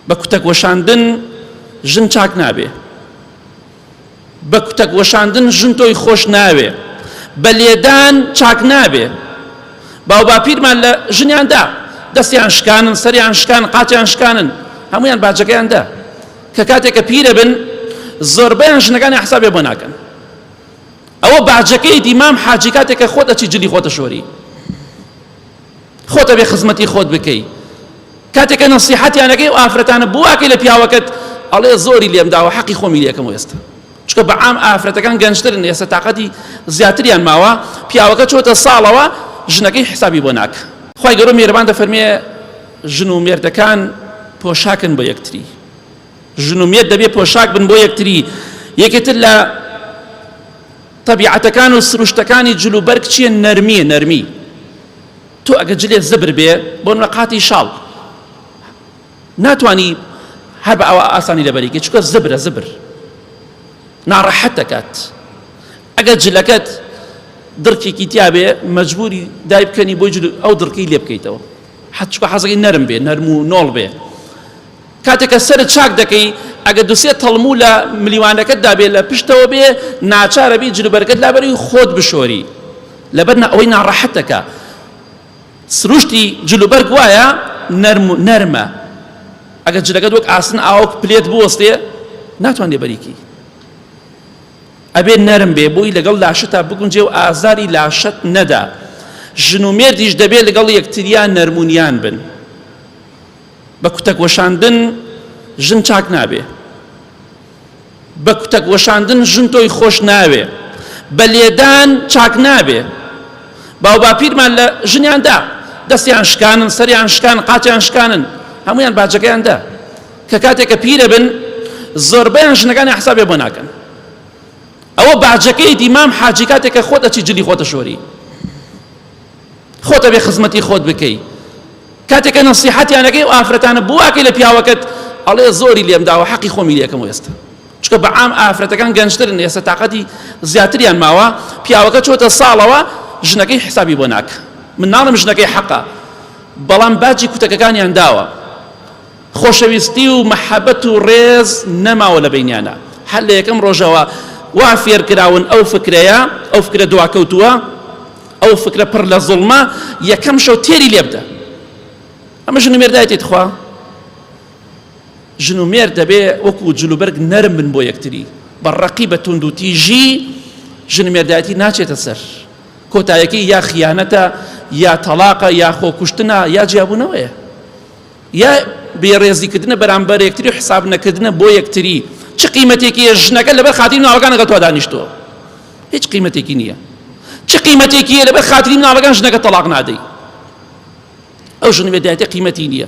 بە کوتەک وەشاندن ژن چاک نابێ. بە کوتەک وەشاندن ژن تۆی خۆش ناوێ. بە لێدان چاک نابێ. باوباپیرمان لە ژنیان دا. دەستیان شکانن، سەریان شکان، قاچیان شکانن. هەموویان باجەکەیان دا. کە کاتێک کە پیرە بن زۆربەیان ژنەکانی حسابێ بۆ ناکەن. ئەوە باجەکەیەتی مام حاجی کاتێک کە خۆت ئەچی جلی خۆتە شۆری. خۆت ئەبێ خزمەتی خۆت بکەی کاتێک کە نەسیحەتیان ئەکەی ئەو ئافرەتانە بواکەی لە پیاوەکەت ئەڵێ زۆری لێم داوە حەقی خۆمی لێکەم ئێستا چونکە بە عام ئافرەتەکان گەنجترن ئێستا تاقەتی زیاتریان ماوە پیاوەکە چۆتە ساڵەوە ژنەکەی حسابی بۆ ناکە خوای گەورە میهرەبان دەفەرمێ ژن و مێردەکان پۆشاکن بۆ یەکتری ژن و مێرد دەبێ پۆشاک بن بۆ یەکتری یەکێتر لە تەبیعەتەکان و سروشتەکانی جل و بەرگ چییە نەرمیە نەرمی تۆ ئەگە جلێ زبر بێ بۆ نمونە قاتی شاڵ ناتوانی هەر بە ئەوە ئاسانی لەبەریکە چونکە زبرە زبر ناڕەحەت دەکات ئەگەر جلەکەت دڕکێکی تیا بێ مەجبوری دای بکەنی بۆی جل ئەو دڕکی لێ بکەیتەوە حەت چونکە حەزەکەی نەرم بێ نەرم و نۆڵ بێ کاتێک کە سەرت چاک دەکەی ئەگەر دوسێ تەڵموو لە ملیوانەکەتدا بێ لە پشتەوە بێ ناچارە بی جلوبەرگت لابەری و خۆت بشۆری لەبەر ئەوەی ناڕەحەتەکە سروشتی جلوبەرگ وایە نەرم و نەرمە ئەگەر جلەکەت وەک ئاسن ئاوەک پلێت بوەستێ ناتوان لێبەریکی ئەبێ نەرم بێ بۆی لەگەڵ لاشەتا بگونجێ و ئازاری لاشەت نەدا ژن و مێردیش دەبێ لەگەڵ یەکتریا نەرمونیان بن بە کوتەک وەشاندن ژن چاک نابێ. بە کوتەک وەشاندن ژن تۆی خۆش ناوێ. بە لێدان چاک نابێ. باوباپیرمان لە ژنیان دا. دەستیان شکانن، سەریان شکان، قاچیان شکانن. هەموویان باجەکەیان دا. کە کاتێک کە پیرە بن زۆربەیان ژنەکانی حسابێ بۆ ناکەن. ئەوە باجەکەیەتی مام حاجی کاتێک کە خۆت ئەچی جلی خۆتە شۆری. خۆت ئەبێ خزمەتی خۆت بکەی کاتێک کە نەسیحەتیان ئەکەی ئەو ئافرەتانە بواکەی لە پیاوەکەت ئەڵێ زۆری لێم داوە حەقی خۆمی لێکەم ئێستا چونکە بە عام ئافرەتەکان گەنجترن ئێستا تاقەتی زیاتریان ماوە پیاوەکە چۆتە ساڵەوە ژنەکەی حسابی بۆ ناکە من ناڵم ژنەکەی حەقە بەڵام باجی کوتەکەکانیان داوە خۆشەویستی و مەحەبەت و ڕێز نەماوە لە بینیانە هەر لە یەکەم ڕۆژەوە وا فێرکراون ئەو فکرەیە ئەو فکرە دواکەوتووە ئەو فکرە پڕ لە زوڵمە یەکەم شەو تێری لێ بدە ئەمە ژن و مێردایەتی تخوا ژن و مێرد دەبێ وەکو جلوبەرگ نەرم بن بۆ یەکتری بە ڕەقی بە توند و تیژی ژن و مێردایەتی ناچێتە سەر کۆتایەکەی یا خیانەتە یا تەلاقە یا خۆکوشتنە یا جیابوونەوەیە یا بێڕێزیکردنە بەرامبەر یەکتری و حساب نەکردنە بۆ یەکتری چ قیمەتێکی ژنەکە لەبەر خاتری مناڵەکان لەگەڵ تۆ دانیشتووە هیچ قیمەتێکی نییە چ قیمەتێکی لەبەر خاتری مناڵەکان ژنەکە تەلاق نادەی ئەو ژن مێردایەتی قیمەتی نییە.